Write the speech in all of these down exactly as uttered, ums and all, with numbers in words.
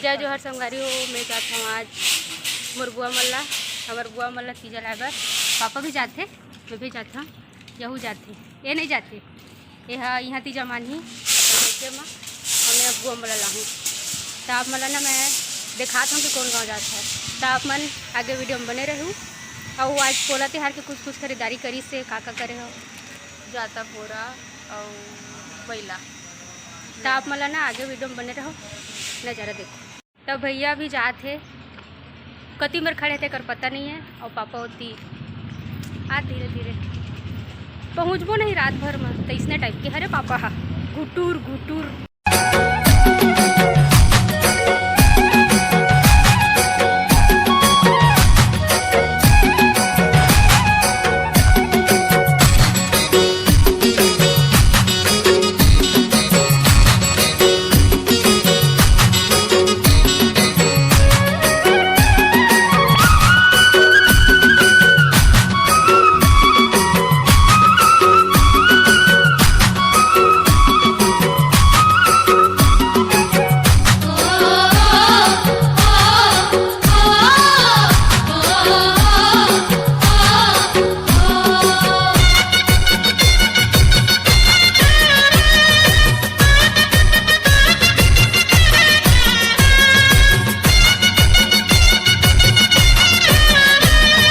जय जोहार संगवारी हो, मैं जात हूँ आज मोर बुआ मन ला, हमर बुआ मन ला तीजा लाए बर। पापा भी जाथे, मैं भी जात हूँ, यहू जाथे, ये नहीं जाथे, ये हा यहाँ तीजा मानही अपन मइके म, और मैं अब बुआ मन ला लाहूँ। त आप मन ला ना मैं देखात हूँ कि कौन गाँव जात है। त आप मन आगे वीडियो में बने रहू। और आज पोला तिहार के कुछ कुछ खरीदारी करिस हे, का का करे हो? जाता पोरा और बैला। त आप मन ला ना आगे वीडियो में बने रहो, नजारा देखो। त भैया भी जात हे, कति मेर खड़े हे तेकर पता नहीं है। और पापा होती आ धीरे धीरे पहुँचबो नहीं रात भर में, त इसने टाइप के हरे पापा हा घुटुर घुटुर।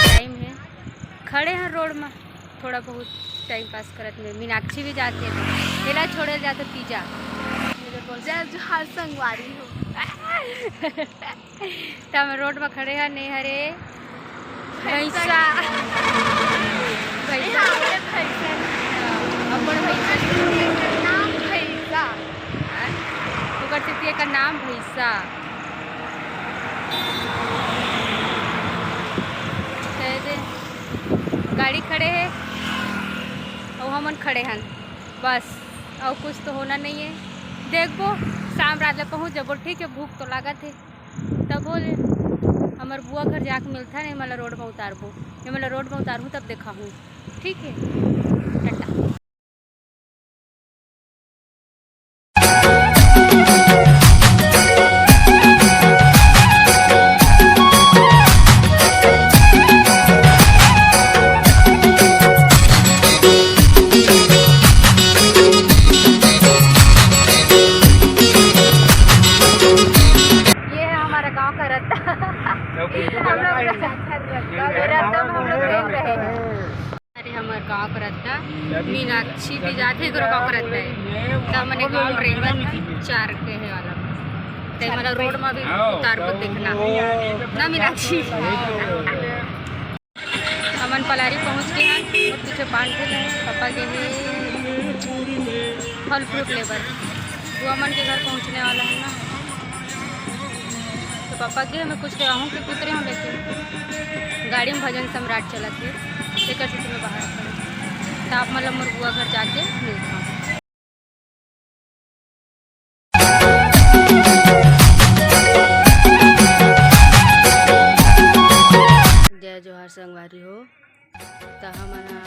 टाइम है, खड़े हैं रोड में, थोड़ा बहुत टाइम पास करत में। मीनाक्षी भी जाते हैं, एला छोड़े जाते तीजा। जय जोहार संगवारी हो। त हम रोड में खड़े हैं, ने हरे भैंसा। भैंसा। हाँ, अपन भैंसा। नाम भैंसा। ओकर सेती एकर नाम भैंसा। कह दे, गाड़ी खड़े है और हमन खड़े हन, बस, और कुछ तो होना नहीं है। देखबो, शाम रात ले पहुँच जाबो, ठीक है, भूख तो लागत है। तभो ले हमर बुआ घर जाके मिलथन, एमन ला रोड म उतारबो, एमन ला रोड म उतारहूँ तब देखाहूँ, ठीक है, टाटा। ये है हमारा गांव का रद्दा। हम लोग रद्दा में हम लोग रेंग रहे हैं। अरे, हमर गांव का रद्दा, मीनाक्षी भी जाथे, एकरो गांव का रद्दा है। त हमने गांव में रेंगत चार के है वाला। त मतलब रोड में भी उतार को देखना ना मीनाक्षी। हमन पलारी पहुंच गए हैं और पीछे पान के हैं, पापा के हैं फल फ्रूट लेबर। बुआ मन के घर पहुंचने वाला है ना, तो पापा के मैं कुछ कहूँ कि उतरे हूँ, लेकिन गाड़ी में भजन सम्राट चलत है, तेकर से मैं बाहर खड़े। तो आप मतलब मोर बुआ घर जाके मिलता हूँ। जय जोहार संगवारी हो। त हमन ह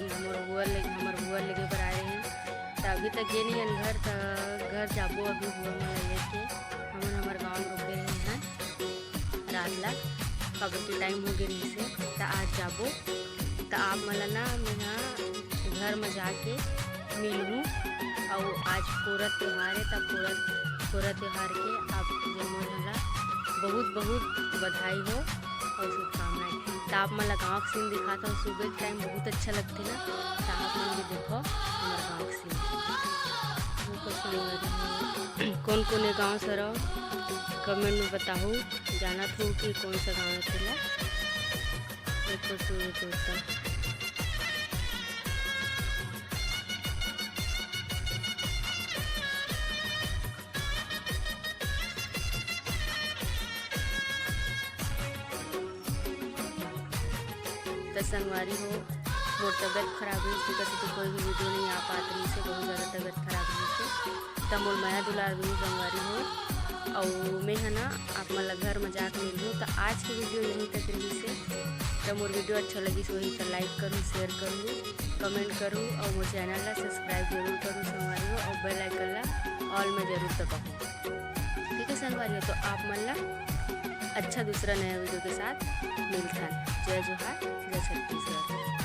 मोर बुआ ले, हमर बुआ लेगे बर आए रहे हैं। त अभी तक गे नहीं हन घर, त घर जाबो अभी बुआ मन ला लेके। हमन हमर गाँव में रुके रहे हैं रात ला, काबर के टाइम हो गे रहिस हे, त आज जाबो। त आप मन ला ना मेंहा घर में जाके मिलहूँ। अउ आज पोरा त्योहार है, त पोरा, पोरा त्योहार के आप जम्मो झन ला बहुत बहुत बधाई हो अउ शुभकामनाएं। त आप मन ला गाँव के सीन दिखात हूँ, सुबह के टाइम बहुत अच्छा लगथे ना, त आप मन भी देखो हमर गाँव के सीन। कौन कौन ये गाँव सर, कमेंट में बताहू, जानत हो कि कौन सा गाँव है तेला। देखो सूरज उगता। त संगवारी हो, मोर तबीयत खराब रहिस, तेकर सेती कोई भी वीडियो नहीं आ पात रहिस हे, बहुत ज़्यादा तबीयत खराब रहिस हे। त मोर मया दुलार भी संगवारी हो, अउ मैं ह ना आप मन ला घर में जाके मिलहूँ। त आज के वीडियो यहीं तक रहिस हे। त मोर वीडियो अच्छा लगिस होही त लाइक करू, शेयर करू, कमेंट करू अउ मोर चैनल ला सब्सक्राइब जरूर करू संगवारी हो, अउ बेल आइकन ला ऑल में जरूर दबाहू। ठीक है संगवारी। संगवारी हो, तो आप मन ला अच्छा दूसरा नया वीडियो के साथ मिलथन। जय जोहार, जय छत्तीसगढ़।